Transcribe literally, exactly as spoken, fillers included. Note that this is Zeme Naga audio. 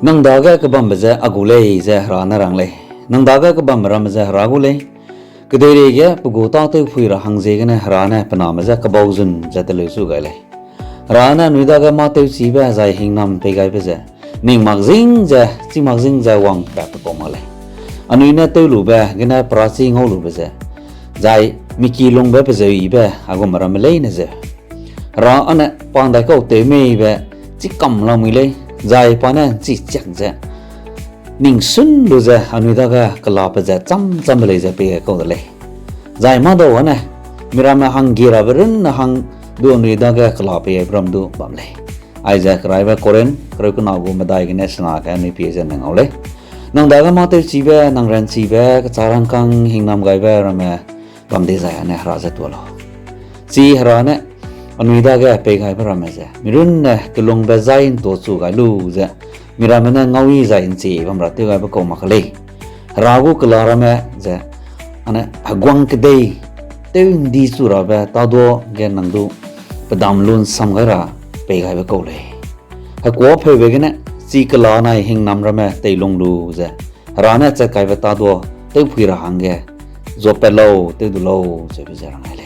Nang dage kebambe ze a gu lei ze Hera ne rang lei. Nang dage kebambe ramme ze Hera gu lei. Kedeireige pe gu tâtew pui ra hangziegene Hera ne pe name je kebau zun ze teleu su gai lei. Hera ne anui dage mâ tewchibe zai hingnam pei gaibe ze, ning mak zing ze, chî mak zing ze wangpatbe kau mak lei. Anui ne tewlube gene perachî ngaulube ze, zai miki lungbe pe zeu yibe a gume ramme leine zeu. Hera âne pa ndaikau tew meibe chî kam lamui lei, zai pa ne ’nchi chiak ze ning sun lu ze anui dage kelape ze cham chambe lei ze pei gai kau de lei. Zai mâdau âne, miramme hangge rabe runne hang du anui dage kela pei gaibe ram du bam lei. Aize Keraibe Korinth kereu kena gu medai gene sena ge anui pie ze ne ngau lei. Nang dage mâ tewchibe, nang ranchibe, kechâ rangkâng hingnam gaibe ramme bam dezai âne Hera je tua lau. Chi Hera ne anui dage pei gaibe ramme ze, mirunne kelungbe zai ’ntuachu gai lu ze, miramme ne ngauyi zai ’nchi bam ra tew gaibe kau mak ka lei. Hera gu kela ramme ze, âne heguang kedei, tew ’ndi chu rabe tâduâ ge nang du pedam lu ’nsam gai ra pei gaibe kau lei. Hekuâpheube gene, chi kela nai hingnam ramme teilung lu ze, Hera ne chat kaibe tâduâ tewpui ra hangge zuapat lau, tew du lau, zeube ze rang gai